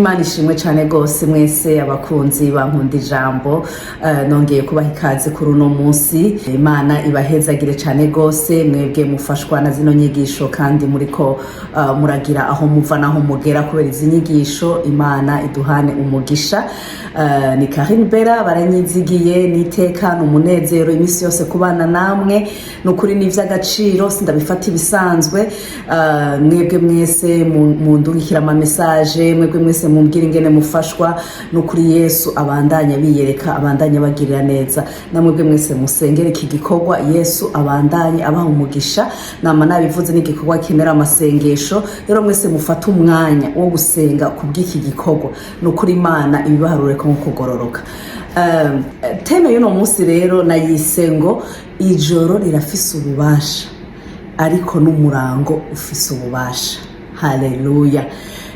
Imana ishimwe cyane rwose. Mwese abakunzi bankunda ijambo, nongeye kubaha ikaze kuri uno munsi. Imana ibahezagire cyane rwose, mwebwe mufashwa na zino nyigisho kandi muriko muragira aho muva naho mugera kubera izi nyigisho. Imana iduhane umugisha. Ni Karine Bera baranyizigiye n'iteka, ni umunezero iminsi yose kubana namwe. Ni ukuri ni iby'agaciro, sindabifata ibisanzwe. Mwebwe mwese mundungikira ama message, mwebwe mwese mumbwira ingene mufashwa, ni ukuri Yesu abandanya biyereka, abandanya bagirira neza. Na mwebwe mwese musengera iki gikorwa, Yesu abandanye abaha umugisha. Nama nabivuze, n'igikorwa kenera amasengesho. Rero mwese mufate umwanya wo gusenga kubw'iki gikorwa, ni ukuri Imana ibibaharure ko nko kugororoka. Thème y'uno munsi rero nayise ngo "Ijoro rirafise ububasha, ariko n'umurango ufise ububasha". Haleluya!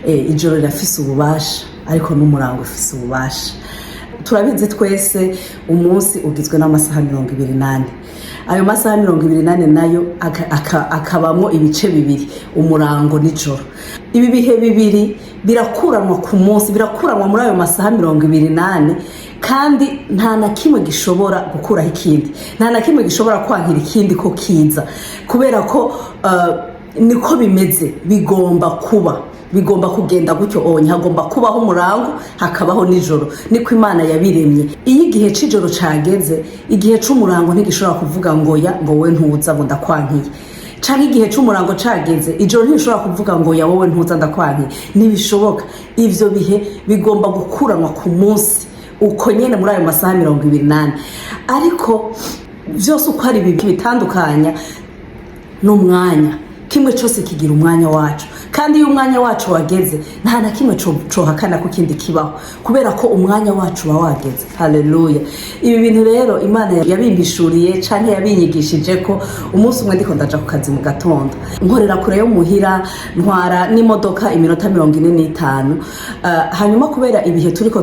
Ijoro rirafise ububasha, ariko n'umurango ufise ububasha. Turabizi twese, umunsi ugizwe n'amasaha 24. Ayo masaha 24 nayo akabamwo ibice bibiri, umurango n'ijoro. Ibi bihe bibiri birakuranwa ku munsi, birakuranwa muri ayo masaha 24, kandi nta na kimwe gishobora gukuraho ikindi, nta na kimwe gishobora kwankira ikindi ko kiza, kubera ko niko bimeze. Bigomba kuba, bigomba kugenda gutyo onye. Hagomba kubaho umurango, hakabaho nijoro, niko Imana yabiremye. Iyo igihe c'ijoro cageze, igihe c'umurango ntigishobora kuvuga ngo ya, ngo we ntuza, ngo ndakwankiye. Canke igihe c'umurango cageze, ijoro ntirishobora kuvuga ngo ya, wowe ntuza, ndakwankiye. Ntibishoboka. Ivyo bihe bigomba gukuranwa ku munsi uko nyene muri ayo masaha 24. Ariko vyose uko ari bibiri bitandukanya n'umwanya. Kimwe cyose kigira umwanya wacu, kandi iyo umwanya wacu wageze, nta na kimwe cohakana ko ikindi kibaho, kubera ko umwanya wacu uba wageze. Haleluya! Ibi bintu rero Imana yabimpishuriye canke yabinyigishije ko umunsi umwe ndiko ndaja ku kazi mu gatondo. Nkorera kure yo muhira, ntwara n'imodoka iminota 45. Hanyuma kubera ibihe turiko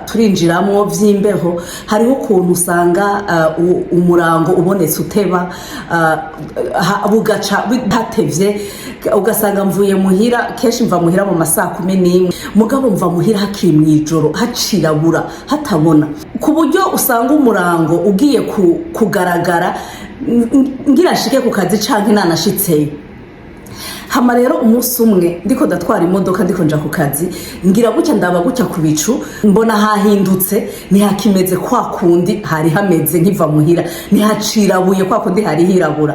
turinjiramwo vy'imbeho, hariho ukuntu usanga umurango ubonetse uteba, bugaca hatevye, ugasanga mvuye muhira. Kenshi mva muhira mu masaa 11, mugabo mva muhira hakiri mw'ijoro, hacirabura, hatabona, ku buryo usanga umurango ugiye kugaragara ngira nshike ku kazi canke nanashitseyo. Hama rero umunsi umwe ndiko ndatwara imodoka, ndiko nja ku kazi, ngira gutya, ndaba gutya ku bicu, mbona hahindutse, ntihakimeze kwa kundi hari hameze nkiva muhira, ntihacirabuye kwa kundi hari hirabura.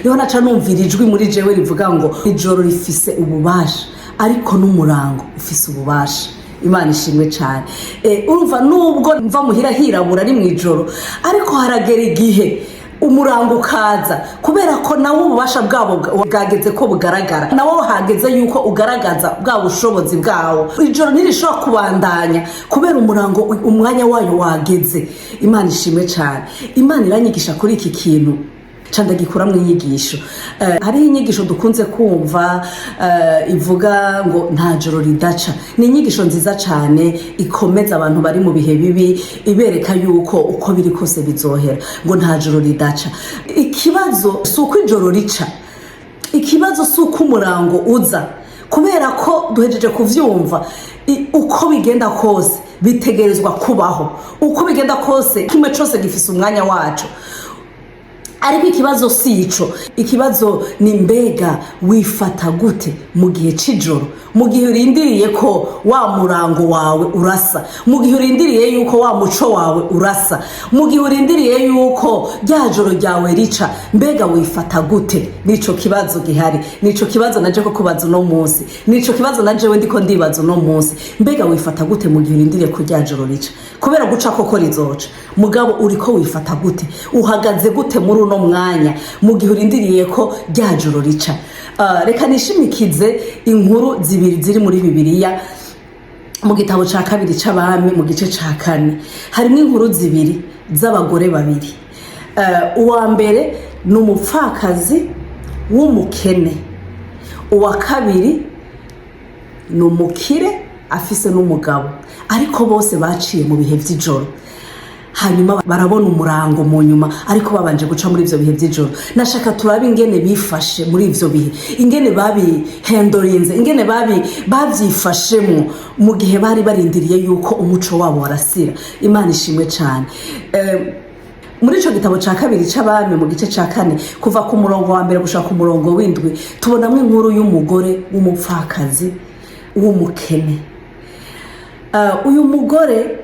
Niho naca numvira ijwi muri jewe rivuga ngo "Ijoro rifise ububasha, ariko n'umurango ufise ububasha". Imana ishimwe cyane. Urumva, nubwo mva muhira hirabura, ari mw'ijoro, ariko haragera igihe umurango ukaza, kubera ko nawo ububasha bwabo bwageze ko bugaragara, nawo hageze yuko ugaragaza bwa bushobozi bwawo. Ijoro ntirishobora kubandanya kubera umurango umwanya wayo wageze. Imana ishimwe cyane. Imana iranyigisha kuri iki kintu, ca ndagikuramwo inyigisho. Hariho inyigisho dukunze kumva ivuga ngo "Nta joro ridaca". Ni inyigisho nziza cyane, ikomeza abantu bari mu bihe bibi, ibereka yuko uko biri kose bizohera, ngo nta joro ridaca. Ikibazo si uko ijoro rica, ikibazo si uko umurango uza, kubera ko duhejeje kuvyumva, uko bigenda kose bitegerezwa kubaho. Uko bigenda kose, kimwe cose gifise umwanya waco. Ariko ikibazo si ico. Ikibazo ni mbega wifata gute mu gihe c'ijoro, mu gihe urindiriye ko wa murango wawe urasa, mu gihe urindiriye yuko wa muco wawe urasa, mu gihe urindiriye yuko rya joro ryawe rica? Mbega wifata gute? Nico kibazo gihari, nico kibazo naje ko kubaza uno munsi, nico kibazo na jewe ndiko ndibaza uno munsi. Mbega wifata gute mu gihe urindiriye ko rya joro rica? Kubera guca koko rizoca, mugabo uriko wifata gute? Uhagaze gute muri uno mwanya mu gihe urindiriye ko rya joro rica? Reka nishimikize inkuru zibiri ziri muri Bibiliya, mu gitabo ca kabiri c'Abami, mu gice ca kane. Harimo inkuru zibiri z'abagore babiri. Uwa mbere ni umupfakazi w'umukene, uwa kabiri ni umukire afise n'umugabo, ariko bose baciye mu bihe vy'ijoro. Hanyuma Hanyuma barabona umurango mu nyuma, ariko babanje guca muri ivyo bihe vy'ijoro. Nashaka turabe ingene bifashe muri ivyo bihe, ingene babihendorinze, ingene bavyifashemwo mu gihe bari barindiriye yuko umuco wabo warasira. Imana ishimwe cane. Muri ico gitabo ca kabiri c'Abami, mu gice ca kane, kuva ku murongo wa mbere gushika ku murongo w'indwi, tubonamwo inkuru y'umugore w'umupfakazi w'umukene. Uyu mugore,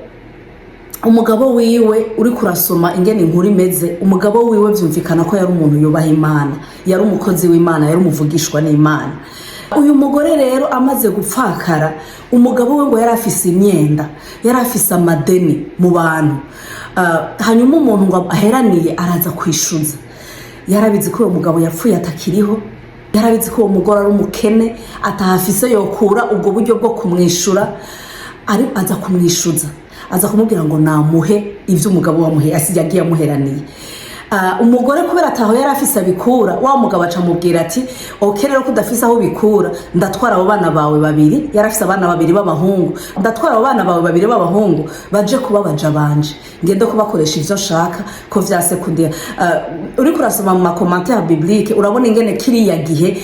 umugabo wiwe, uri kurasoma ingene inkuru imeze, umugabo wiwe vyumvikana ko yari umuntu yubaha Imana, yari umukozi w'Imana, yari umuvugishwa n'Imana. Uyu mugore rero amaze gupfakara, umugabo we ngo yari afise imyenda, yari afise amadeni mu bantu. Hanyuma umuntu ngo aheraniye araza kwishuza. Yarabizi ko uwo mugabo yapfuye atakiriho, yarabizi ko uwo mugore ari umukene, atahafise yokura ubwo buryo bwo kumwishura, ari aza kumwishuza, aza kumubwira ngo namuhe ivyo umugabo wamuhe yagiye amuheraniye. Umugore kubera ataho yari afise abikura, wa mugabo aca amubwira ati: "Okay, rero ko udafise aho ubikura, ndatwara abo bana bawe babiri." Yari afise abana babiri b'abahungu. "Ndatwara abo bana bawe babiri b'abahungu baje kuba baja banje, ngende kubakoresha ivyo nshaka ko vyase kundiha." Uriko urasoma mu ma commentaires bibliques, urabona ingene kiriya gihe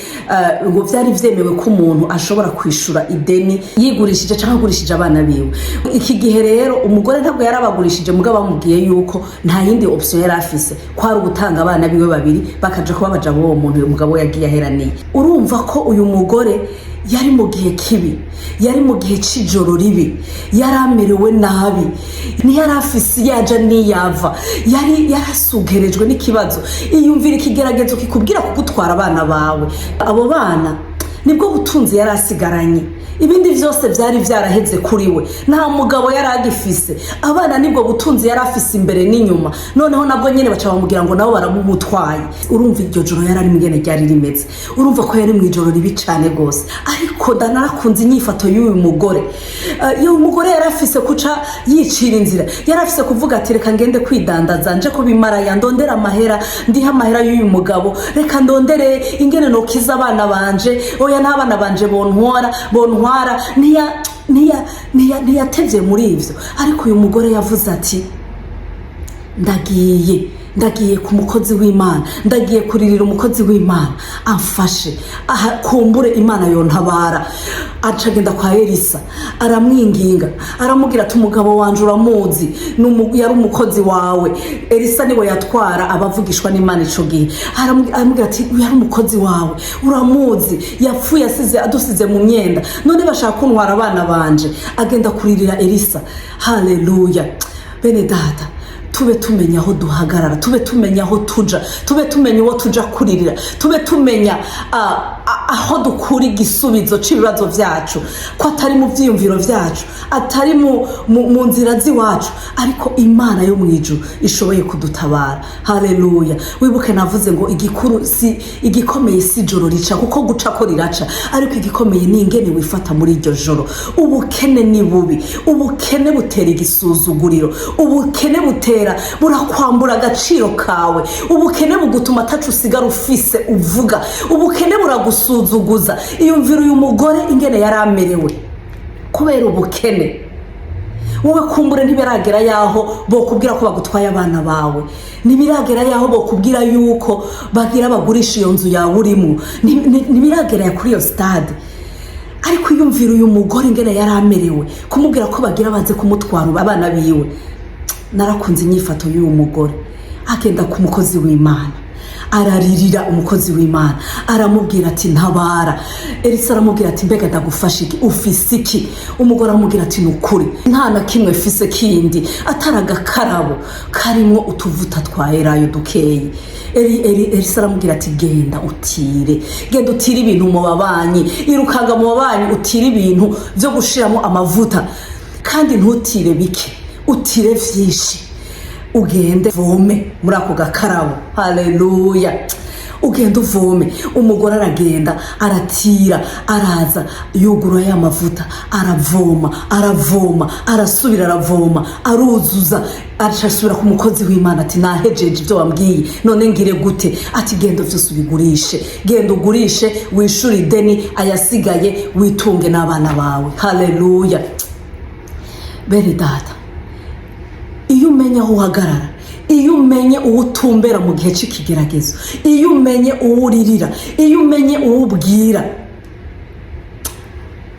ngo vyari vyemewe ko umuntu ashobora kwishura ideni yigurishije canke agurishije abana biwe. Iki gihe rero umugore ntabwo yarabagurishije, mugabo bamubwiye yuko nta yindi option yari afise, kwari ugutanga abana biwe babiri bakaja kuba baja b'uwo muntu uyu mugabo we yagiye aheraniye. Urumva ko uyu mugore yari mu gihe kibi, yari mu gihe c'ijoro ribi, yari amerewe nabi, ntiyari afise iyaja n'iyava, yari yarasugerejwe n'ikibazo. Iyumvira ikigeragezo kikubwira kugutwara abana bawe. Abo bana nibwo butunzi yari asigaranye, ibindi vyose vyari vyaraheze kuri we. Nta mugabo yari agifise, abana nibwo butunzi yari afise imbere n'inyuma. Noneho nabwo nyene baca bamubwira ngo nabo barabumutwaye. Urumva iryo joro yari ari ingene ryari rimeze, urumva ko yari mw'ijoro ribi cane gose. Ariko narakunze inyifato y'uyu mugore. Uyu mugore yari afise kuca yicira inzira, yari afise kuvuga ati: "Reka ngende kwidandaza, nje kubimaraya, ndondere amahera, ndihe amahera y'uyu mugabo, reka ndondere ingene nokiza abana banje. Oya, n'abana banje bontwara." Ntiyatevye muri ivyo, ariko uyu mugore yavuze ati: "Ndagiye ku mukozi w'Imana, ndagiye kuririra umukozi w'Imana amfashe, aha kumbure Imana yontabara." Aca agenda kwa Elisa, aramwinginga, aramubwira ati: "Umugabo wanje uramuzi, yari umukozi wawe." Elisa niwe yatwara abavugishwa n'Imana ico gihe. Aramubwira ati: "Yari umukozi wawe, uramuzi, yapfuye asize adusize mu myenda, none bashaka kuntwara abana banje." Agenda kuririra Elisa. Haleluya! Bene data, tube tumenya aho duhagarara, tube tumenya aho tuja, tube tumenya uwo tuja kuririra, tube tumenya aho dukura igisubizo c'ibibazo vyacu, ko atari mu vyiyumviro vyacu, atari mu nzira z'iwacu, ariko Imana yo mw'ijuru ishoboye kudutabara. Haleluya! Wibuke navuze ngo igikuru si igikomeye, si ijoro rica, kuko guca ko riraca, ariko igikomeye ni ingene wifata muri iryo joro. Ubukene ni bubi, ubukene butera igisuzuguriro, ubukene butera burakwambura agaciro kawe, ubukene bugutuma atacu usigara ufise uvuga, ubukene buragusuzuguza. Iyumvira uyu mugore ingene yari amerewe kubera ubukene. Wowe kumbure ntibiragera yaho bokubwira ko bagutwaye abana bawe, ntibiragera yaho bokubwira yuko bagira bagurisha iyo nzu yawe urimo, ntibiragera kuri iyo stade. Ariko iyumvira uyu mugore ingene yari amerewe kumubwira ko bagira baze kumutwara abana biwe. Narakunze inyifato y'uyu mugore. Agenda ku mukozi w'Imana, araririra umukozi w'Imana, aramubwira ati: "Ntabara." Elisa aramubwira ati: "Mbega ndagufasha iki? Ufise iki?" Umugore aramubwira ati: "Ni ukuri nta na kimwe fise kindi atari agakarabo karimwo utuvuta twa elayo dukeyi." Elisa aramubwira ati: "Genda utire, genda utire ibintu mu babanyi, irukanga mu babanyi utire ibintu byo gushiramo amavuta, kandi ntutire bike, utire vyinshi, ugende uvome muri ako gakarabo." Haleluya! Ugenda uvome. Umugore aragenda, aratira, araza, yugura ya mavuta, aravoma, aravoma, arasubira aravoma, aruzuza, aca asubira ku mukozi w'Imana ati: "Nahejeje ibyo wambwiye, none ngire gute?" Ati: "Genda vyose ubigurishe, genda ugurishe, wishure ideni, ayasigaye witunge n'abana bawe." Haleluya! Bene data. Iyo umenye aho uhagarara, iyo umenye uwo utumbera mu gihe cy'ikigeragezo, iyo umenye uwo uririra, iyo umenye uwo ubwira,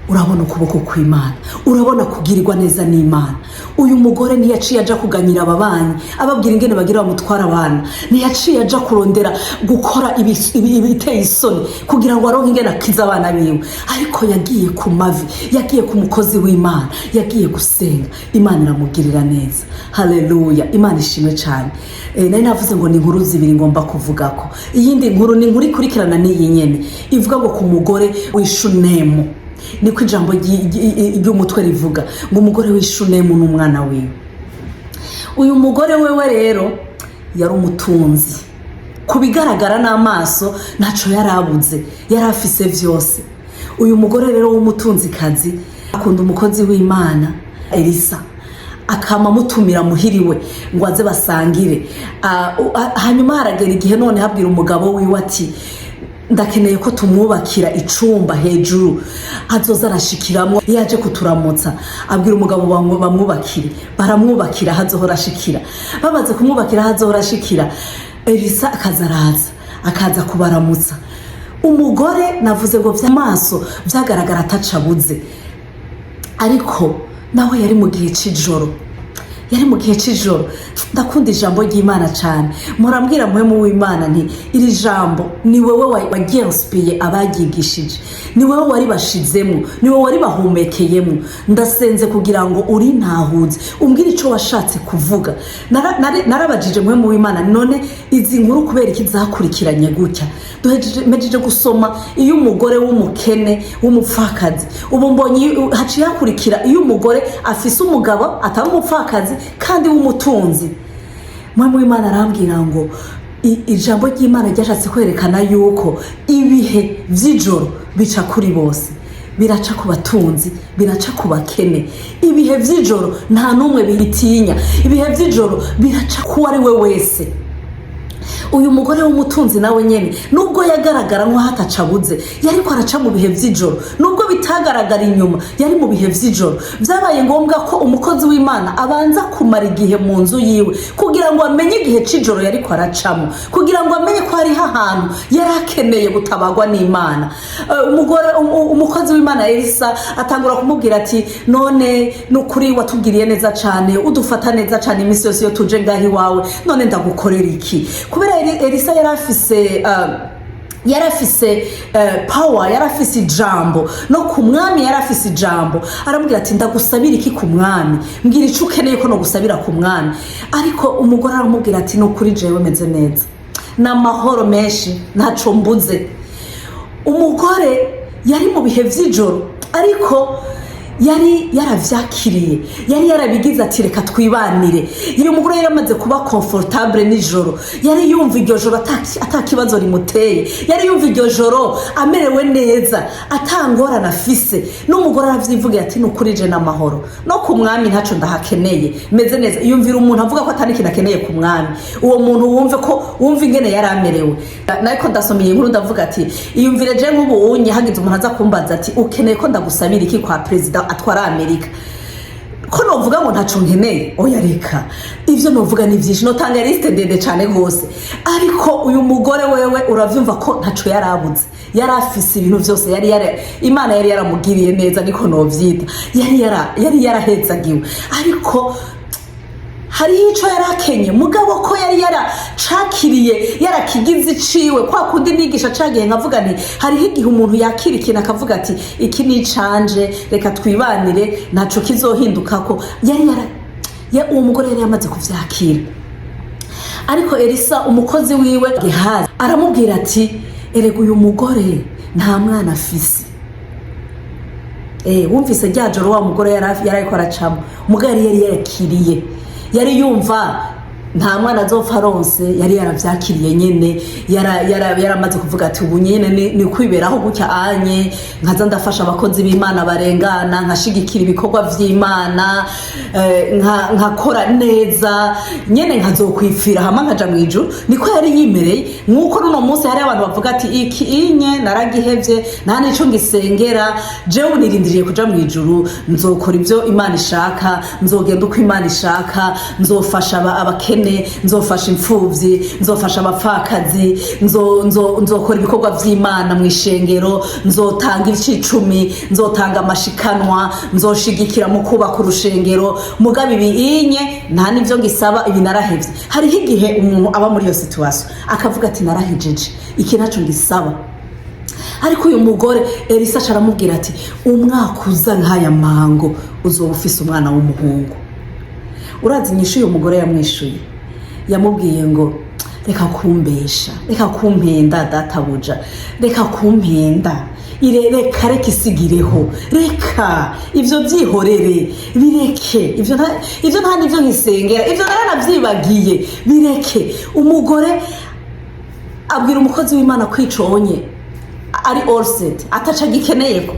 urabona ukuboko kw'Imana, urabona kugirirwa neza n'Imana. Uyu mugore ntiyaciye aja kuganyira ababanyi, ababwira ingene bagira bamutwara abana. Ntiyaciye aja kurondera gukora ibiteye isoni kugira ngo aronke ingene akize abana biwe, ariko yagiye ku mavi, yagiye ku mukozi w'Imana, yagiye gusenga, Imana iramugirira neza. Haleluya, Imana ishimwe cyane. Nari navuze ngo ni inkuru zibiri ngomba kuvugako. Iyindi nkuru ni inkuru ikurikirana n'iyi nyene, ivuga ngo ku mugore w'Ishunemu. Niko ijambo ry'umutwe rivuga, ngo umugore w'Ishunemu n'umwana wiwe. Uyu mugore wewe rero yari umutunzi ku bigaragara n'amaso, ntaco yari abuze, yari afise vyose. Uyu mugore rero w'umutunzikazi akunda umukozi w'Imana Elisa, akama amutumira muhiriwe ngo aze basangire. Hanyuma haragera igihe none habwira umugabo wiwe ati: "Ndakeneye ko tumwubakira icumba hejuru, azoza arashikiramwo iyo aje kuturamutsa." Abwira umugabo bamwubakire, baramwubakira aho azohora ashikira. Bamaze kumwubakira aho azohora ashikira, Elisa akaza araza, akaza kubaramutsa. Umugore, navuze ngo vy'amaso vyagaragara atacabuze, ariko nawe yari mu gihe c'ijoro, yari mu gihe c'ijoro. Ndakunda ijambo ry'Imana cyane. Murambwira Muhemu w'Imana nti: "Iri jambo ni wowe waryinspiye abaryigishije, ni wowe waribashizemo, ni wowe waribahumekeyemo. Ndasenze kugira ngo urintahuze, umbwire ico washatse kuvuga." Narabajije Muhemu w'Imana: "None izi nkuru kubera iki zakurikiranye gutya?" Duhejeje, mpejeje gusoma iyo umugore w'umukene w'umupfakazi, ubu mbonye haciye hakurikira iyo umugore afise umugabo atari umupfakazi kandi w'umutunzi. Muhemu w'Imana arambwira ngo ijambo ry'Imana ryashatse kwerekana yuko ibihe vy'ijoro bica kuri bose, biraca ku batunzi, biraca ku bakene. Ibihe vy'ijoro nta n'umwe bitinya, ibihe vy'ijoro biraca ku ari we wese. Uyu mugore w'umutunzi nawe nyene, nubwo yagaragara nk'aho atacabuze, yariko araca mu bihe vy'ijoro. Nubwo bitagaragara inyuma, yari mu bihe vy'ijoro. Vyabaye ngombwa ko umukozi w'Imana abanza kumara igihe mu nzu yiwe kugira ngo amenye igihe c'ijoro yariko aracamo, kugira ngo amenye ko hariho ahantu yari akeneye gutabarwa n'Imana. Umugore umukozi w'Imana Elisa atangura kumubwira ati: "None nukuri watugiriye neza cane, udufata neza cane iminsi yose iyo tuje ngaho iwawe. None ndagukorera iki?" Kubera Elisa yari afise power, yari afise ijambo no ku mwami, yari afise ijambo. Aramubwira ati: "Ndagusabira iki ku mwami? Mbwira ico ukeneye ko nogusabira ku mwami." Ariko umugore aramubwira ati: "Nukuri jewe meze neza, n'amahoro menshi, ntaco mbuze." Umugore yari mu bihe vy'ijoro, ariko yari yaravyakiriye, yari yarabigize ati: "Reka twibanire." Uyu mugore yari amaze kuba comfortable nijoro, yari yumva iryo joro ata kibazo rimuteye, yari yumva iryo joro amerewe neza, atangorane afise. N'umugore aravyivugira ati: "Nukuri je n'amahoro, no ku mwami ntaco ndahakeneye, meze neza." Yumvira umuntu avuga ko atari ikintu akeneye ku mwami, uwo muntu wumve ko wumva ingene yari amerewe. Nariko ndasoma iyi nkuru, ndavuga ati: "Iyumvire je nk'ubu unye hagize umuntu aza kumbaza ati: 'Ukeneye ko ndagusabira iki kwa perezida atwara Amerika?' Ko novuga ngo ntaco nkeneye? Oya reka, ivyo novuga ni vyinshi, notanga liste ndende cane gose." Ariko uyu mugore wewe uravyumva ko ntaco yarabuze, yari afise ibintu vyose, yari yara Imana yari yaramugiriye neza, niko novyita, yari yarahezagiwe. Ariko hariho ico yari akenye, mugabo ko yari yaracakiriye, yarakigize iciwe, kwa kundi nigisha cagihe nkavuga nti hariho igihe umuntu yakira ikintu akavuga ati: "Iki ni icanje, reka twibanire, ntaco kizohindukako." Yari yara ya, uwo mugore yari yamaze kuvyakira. Ariko Elisa, umukozi wiwe Gehazi, aramubwira ati: "Erega uyu mugore nta mwana afise." Wumvise rya joro wa mugore yari ariko aracamo, umugore yari yakiriye, yari yumva Nta mwana azopfa aronse. Yari yaravyakiriye nyene, yaramaze kuvuga ati: "Ubu nyene ni kwiberaho gutya anye, nkaza ndafasha abakozi b'Imana barengana, nkashigikira ibikorwa vy'Imana, nkakora neza nyene, nkazokwipfira hama nkaja mw'ijuru." Niko yari yimereye. Nk'uko runo munsi hari abantu bavuga ati: "Iki inye naragihevye, nta nico ngisengera, jewe nirindiriye kuja mw'ijuru, nzokora ivyo Imana ishaka, nzogenda uko Imana ishaka, nzofasha abakene, nzofasha imfuvyi, nzofasha abapfakazi, nzokora ibikorwa vy'Imana mw'ishengero, nzotanga icicumi, nzotanga amashikanwa, nzoshigikira mu kubaka urushengero, mugabo ibi inye nta nivyo ngisaba, ibi narahevye." Hariho igihe umuntu aba muri iyo situation akavuga ati: "Narahejeje, iki naco ngisaba." Ariko uyu mugore, Elisa aca aramubwira ati: "Umwaka uza nk'aya mango uzoba ufise umwana w'umuhungu." Urazi inyishu uyu mugore yamwishuye? Yamubwiye ngo: "Reka kumbesha, reka kumpenda, databuja, reka kumpenda. Reka, reka, isigireho, reka ivyo byihorere, bireke ivyo, ivyo nta nivyo nkisengera, ivyo naranavyibagiye, bireke." Umugore abwira umukozi w'Imana kwiconye ari all set, ataca agikeneyeko.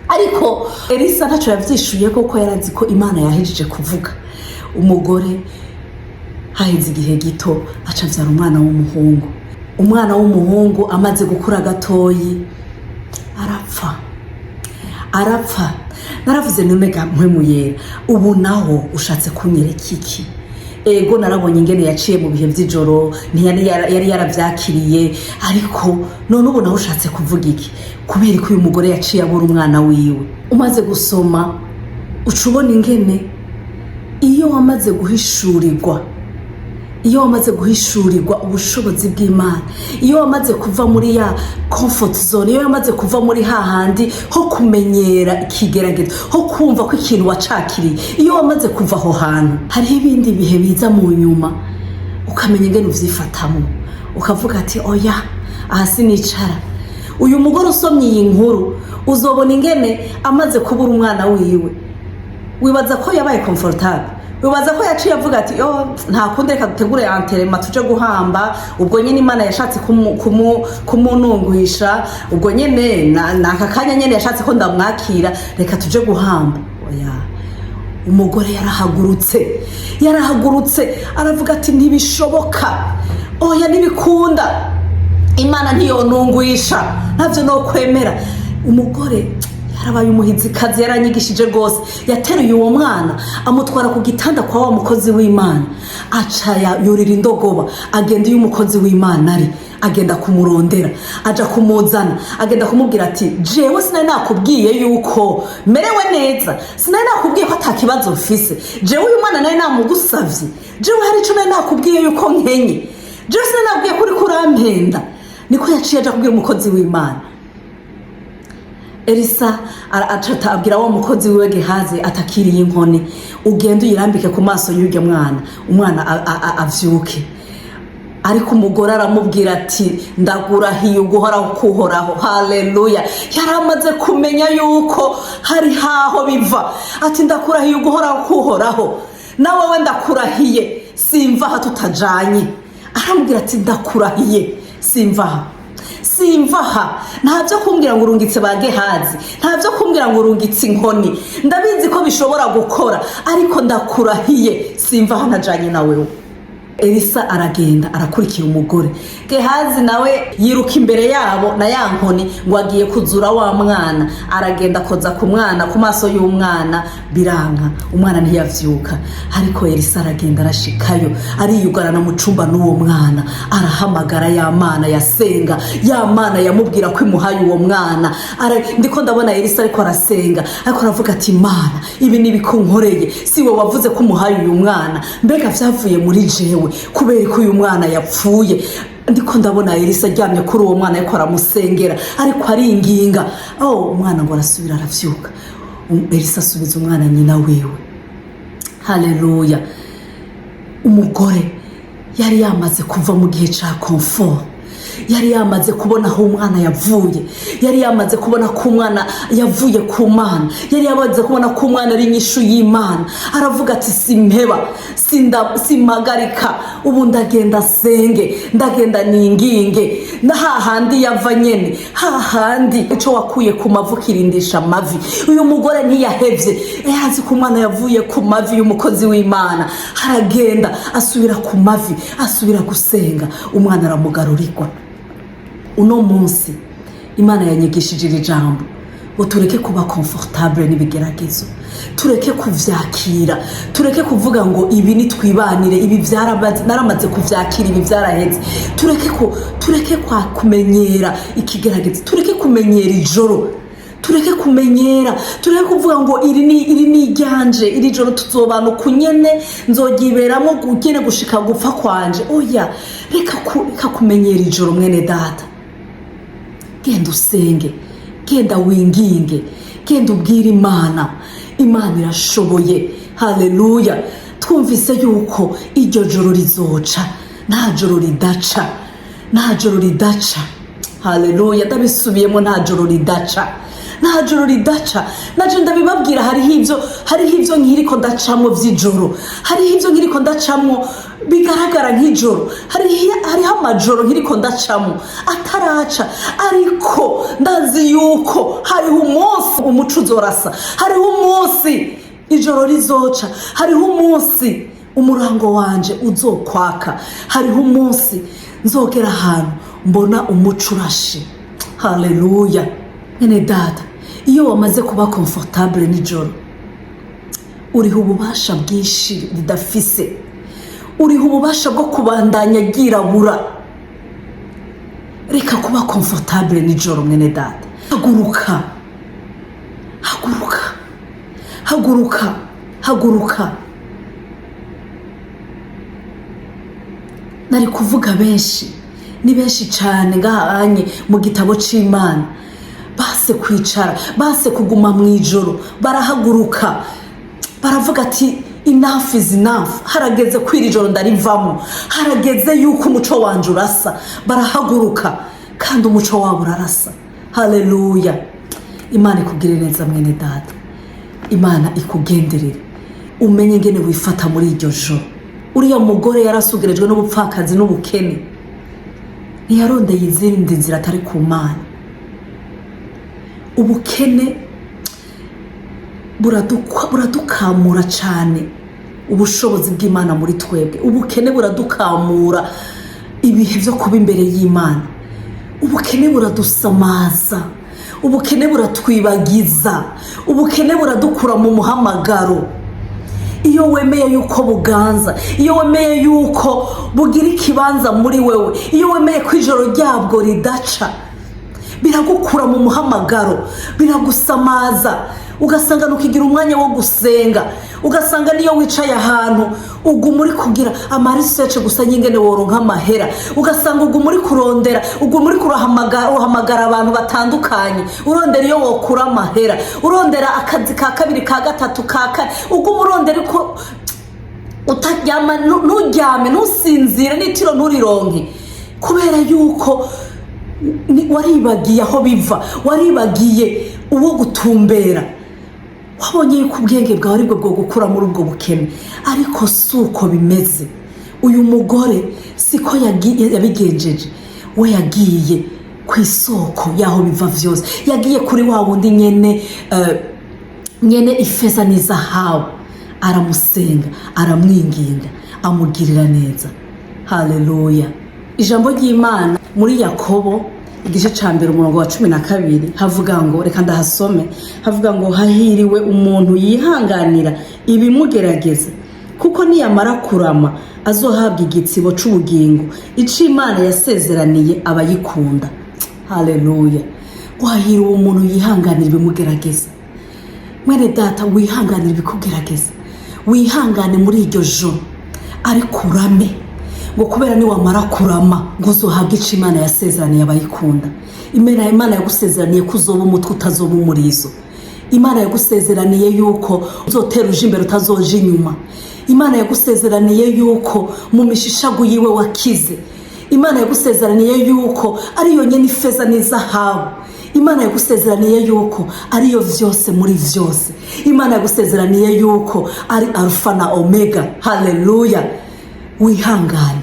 Ariko Elisa ntacyo yavyishuye, kuko yarazi ko Imana yahejeje kuvuga. Umugore haheze igihe gito aca avyara umwana w'umuhungu. Umwana w'umuhungu amaze gukura gatoyi arapfa, arapfa. Naravuze: "None ga Mpwemu Yera, ubu naho ushatse kunyereka iki? Ego, narabonye ingene yaciye mu bihe by'ijoro, ntiyari yari yaravyakiriye, ariko none ubu naho ushatse kuvuga iki? Kubera ko uyu mugore yaciye abura umwana wiwe?" Umaze gusoma uca ubona ingene iyo wamaze guhishurirwa, iyo wamaze guhishurirwa ubushobozi bw'Imana, iyo wamaze kuva muri ya comfort zone, iyo wamaze kuva muri hahandi ho kumenyera ikigeragezo, ho kumva ko ikintu wacakiriye, iyo wamaze kuva aho hantu, hariho ibindi bihe biza mu nyuma ukamenya ingene uvyifatamo, ukavuga ati: "Oya, aha sinicara." Uyu mugore, usomye iyi nkuru uzobona ingene amaze kubura umwana wiwe, wibaza ko yabaye comfortable? Wibaza ko yaciye avuga ati: "Yo, nta kundi, reka dutegure enterrement tuje guhamba, ubwo nyene Imana yashatse kumununguhisha, ubwo nyene naka kanya nyene yashatse ko ndamwakira, reka tuje guhamba"? Oya, umugore yarahagurutse, yarahagurutse aravuga ati: "Ntibishoboka, oya, ntibikunda, Imana ntiyonungwisha, ntabyo no kwemera." Umugore yarabaye umuhizikazi, yaranyigishije rwose. Yateruye uwo mwana amutwara ku gitanda kwa wa mukozi w'Imana, aca yurira indogoba, agenda iyo umukozi w'Imana ari, agenda kumurondera, aja kumuzana, agenda kumubwira ati: "Jewe sinari nakubwiye yuko merewe neza? Sinari nakubwiye ko ata kibazo mfise? Jewe uyu mwana nari namugusavye? Jewe hari ico nari nakubwiye yuko nkenye? Jewe sinari nakubwiye ko uriko urampenda?" Niko yaciye aja kubwira umukozi w'Imana. Elisa aca abwira wa mukozi wiwe Gehazi atakiriye inkoni: "Ugende uyirambike ku maso y'urya mwana, umwana avyuke." Ariko umugore aramubwira ati: "Ndagurahiye uguhoraho kuhoraho." Haleluya! Yari amaze kumenya yuko hari haho biva. Ati: "Ndakurahiye uguhoraho kuhoraho, nawe we ndakurahiye, simva aha tutajanye." Aramubwira ati: "Ndakurahiye, simva aha, simva aha. Nta byo kumbwira ngo urungitse ba Gehazi, nta byo kumbwira ngo urungitse inkoni. Ndabizi ko bishobora gukora, ariko ndakurahiye, simva aha ntajanye na wewe." Elisa aragenda, arakurikira umugore. Gehazi nawe yiruka imbere yabo na ya nkoni ngo agiye kuzura wa mwana. Aragenda akoza ku mwana, ku maso y'umwana, biranka, umwana ntiyavyuka. Ariko Elisa aragenda, arashikayo, ariyugarana mu cumba n'uwo mwana, arahamagara ya Mana yasenga, ya Mana yamubwira ko imuhaye uwo mwana. Ndiko ndabona Elisa ariko arasenga, ariko aravuga ati: "Mana, ibi ni ibikunkoreye? Si we wavuze ko umuhaye uyu mwana? Mbega vyavuye muri jewe? Kubera ko uyu mwana yapfuye?" Ndiko ndabona Elisa aryamye kuri uwo mwana, ariko aramusengera, ariko aringinga. Oh, umwana ngo arasubira aravyuka. Elisa asubiza umwana nyina wiwe. Haleluya! Umugore yari yamaze kuva mu gihe ca confort. Yari yamaze kubona aho umwana yavuye, yari yamaze kubona ko umwana yavuye ku Mana, yari yamaze kubona ko umwana ari inyishu y'Imana. Aravuga ati: "Simpeba, simpagarika, ubu ndagenda senge, ndagenda ninginge na hahandi yava nyene, hahandi ico wakuye ku mavi ukirindisha amavi." Uyu mugore ntiyahevye, yazi ko umwana yavuye ku mavi y'umukozi w'Imana. Aragenda, asubira ku mavi, asubira gusenga, umwana aramugarurirwa. Uno munsi Imana yanyigishije iri jambo ngo tureke kuba comfortable n'ibigeragezo, tureke kuvyakira, tureke kuvuga ngo ibi nitwibanire, ibi byaramaze, naramaze kuvyakira, ibi byaraheze. Tureke kwa kumenyera ikigeragezo, tureke kumenyera ijoro, tureke kumenyera, tureke kuvuga ngo iri ni iryanje, iri joro tuzobana ukunyene, nzogiberamo nyene gushika gupfa kwanje. Oya, reka kumenyera ijoro, mwene data. Genda usenge, genda winginge, genda ubwire Imana. Imana irashoboye. Haleluya! Twumvise yuko iryo joro rizoca. Nta joro ridaca, nta joro ridaca. Haleluya! Ndabisubiyemo: nta joro ridaca, nta joro ridaca. Naje ndabibabwira, hariho ibyo nkiriko ndacamwo vy'ijoro, hariho ibyo nkiriko ndacamwo bigaragara nk'ijoro, hariho amajoro nkiriko ndacamwo ataraca, ariko ndazi yuko hariho umunsi umuco uzorasa, hariho umunsi ijoro rizoca, hariho umunsi umurango wanje uzokwaka, hariho umunsi nzogera ahantu mbona umuco urashe. Haleluya! Mwene data, iyo wamaze kuba comfortable nijoro, uriho ububasha bwinshi ridafise, uriho ububasha bwo kubandanya ryirabura. Reka kuba comfortable nijoro, mwene data. Haguruka, haguruka, haguruka, haguruka. Nari kuvuga benshi, ni benshi cyane ngahanye mu gitabo c'Imana base kwicara, base kuguma mu ijoro, barahaguruka, baravuga ati: "Enough is enough, harageze ko iri joro ndarivamo, harageze yuko umuco wanje urasa." Barahaguruka kandi umuco wabo urarasa. Haleluya! Imana ikugire neza, mwene data. Imana ikugenderere, umenye ingene wifata muri iryo joro. Uriya mugore yarasugerejwe n'ubupfakazi n'ubukene, ntiyarondeye izindi nzira atari ku Mana. Ubukene buradukamura cyane ubushobozi bw'Imana muri twebwe. Ubukene buradukamura ibihe byo kuba imbere y'Imana. Ubukene buradusamaza, ubukene buratwibagiza, ubukene buradukura mu muhamagaro. Iyo wemeye yuko buganza, iyo wemeye yuko bugira ikibanza muri wewe, iyo wemeye ko ijoro ryabwo ridaca, biragukura mu muhamagaro, biragusamaza, ugasanga ntukigira umwanya wo gusenga, ugasanga niyo wicaye ahantu uguma uri kugira ama research gusa nyingene woronka amahera, ugasanga uguma uri kurondera, uguma uri kurahamagara, uhamagara abantu batandukanye, urondera iyo wokura amahera, urondera akazi ka kabiri, ka gatatu, ka kane, uguma urondera uko utaryama, nturyame, ntusinzire, n'itiro nturironke, kubera yuko waribagiye aho biva, waribagiye uwo gutumbera. Wabonye yuko ubwenge bwawe aribwo bwo gukura muri ubwo bukene, ariko si uko bimeze. Uyu mugore siko yabigenjeje. We yagiye ku isoko y'aho biva byose, yagiye kuri wa wundi nyene, nyene ifeza n'izahabu, aramusenga, aramwinginga, amugirira neza. Haleluya! Ijambo ry'Imana muri Yakobo igice ca mbere, umurongo wa 12, havuga ngo, reka ndahasome, havuga ngo: "Hahiriwe umuntu yihanganira ibimugerageza, kuko niyamara kurama azohabwa igitsibo c'ubugingo ico Imana yasezeraniye abayikunda." Haleluya! Wahiriwe umuntu yihanganira ibimugerageza. Mwene data, wihanganira ibikugerageza, wihangane muri iryo joro, ariko urame, ngo kubera niwamara kurama ngo uzohabwe ico Imana yasezeraniye abayikunda. Imana yagusezeraniye ko uzoba umutwe, utazoba umurizo. Imana yagusezeraniye yuko uzotera uje imbere, utazoja inyuma. Imana yagusezeraniye yuko mu mishishagu yiwe wakize. Imana yagusezeraniye yuko ariyo nyene ifeza n'izahabu. Imana yagusezeraniye yuko ariyo vyose muri vyose. Imana yagusezeraniye yuko ari Arufa na Omega. Haleluya! Wihangane,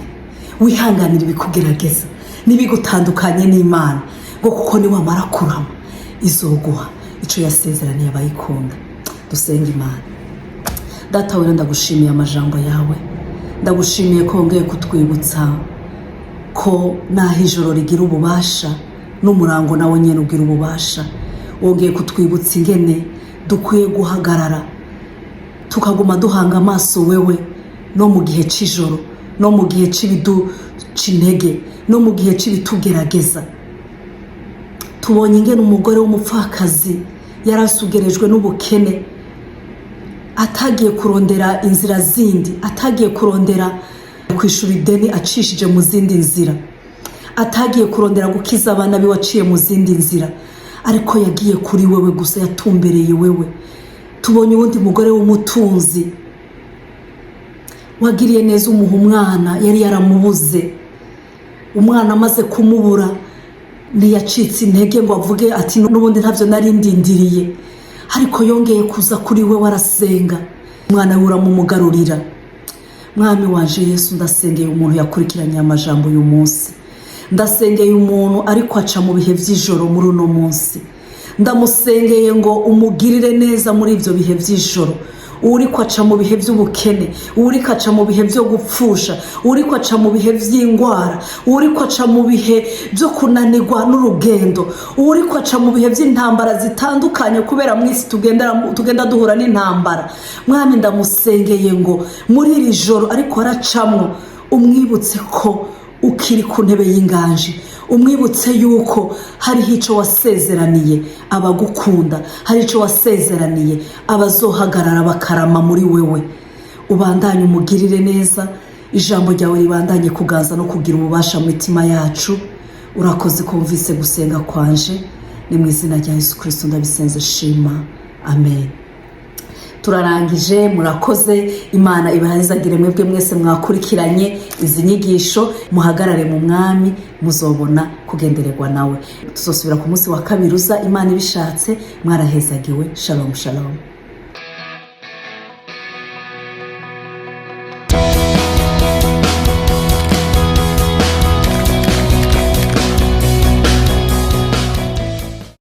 wihanganire ibikugerageza n'ibigutandukanye n'Imana, ngo kuko niwamara kurama izoguha ico yasezeraniye abayikunda. Dusenga Imana. Data wera, ndagushimiye amajambo yawe. Ndagushimiye ko wongeye kutwibutsa ko naho ijoro rigira ububasha, n'umurango nawe nyine ugira ububasha. Wongeye kutwibutsa ingene dukwiye guhagarara, tukaguma duhanga amaso wewe, no mu gihe cy'ijoro, no mu gihe cy'ibiduca intege, no mu gihe cy'ibitugerageza. Tubonye ingene umugore w'umupfakazi yari asugerejwe n'ubukene, atagiye kurondera inzira zindi, atagiye kurondera kwishura ideni acishije mu zindi nzira, atagiye kurondera gukiza abana biwe aciye mu zindi nzira, ariko yagiye kuri wewe gusa, yatumbereye wewe. Tubonye uwundi mugore w'umutunzi wagiriye neza, umuha umwana yari yaramubuze. Umwana amaze kumubura, ntiyacitse intege ngo avuge ati: "N'ubundi ntabyo nari ndindiriye", ariko yongeye kuza kuri we, warasenga, umwana we uramumugarurira. Mwami wanje Yesu, ndasengeye umuntu yakurikiranye amajambo uyu munsi. Ndasengeye umuntu ariko aca mu bihe by'ijoro muri uno munsi. Ndamusengeye ngo umugirire neza muri ibyo bihe by'ijoro. Uriko aca mu bihe by'ubukene, uriko aca mu bihe byo gupfusha, uriko aca mu bihe by'indwara, uriko aca mu bihe byo kunanirwa n'urugendo, uriko aca mu bihe by'intambara zitandukanye, kubera mu isi tugenda duhura n'intambara, Mwami, ndamusengeye ngo muri iri joro ariko aracamwo, umwibutse ko ukiri ku ntebe y'inganji, umwibutse yuko hariho icyo wasezeraniye abagukunda, hari icyo wasezeraniye abazohagarara bakarama muri wewe. Ubandanye umugirire neza, ijambo ryawe ribandanye kuganza no kugira ububasha mu mitima yacu. Urakoze ko wumvise gusenga kwanje. Ni mu izina rya Yesu Kirisito ndabisenze shima, amen. Turarangije, murakoze. Imana ibahezagire mwebwe mwese mwakurikiranye izi nyigisho. Muhagarare mu Mwami, muzobona kugendererwa nawe. Tuzosubira ku munsi wa kabiri uza, Imana ibishatse. Mwarahezagiwe. Shalom, shalom.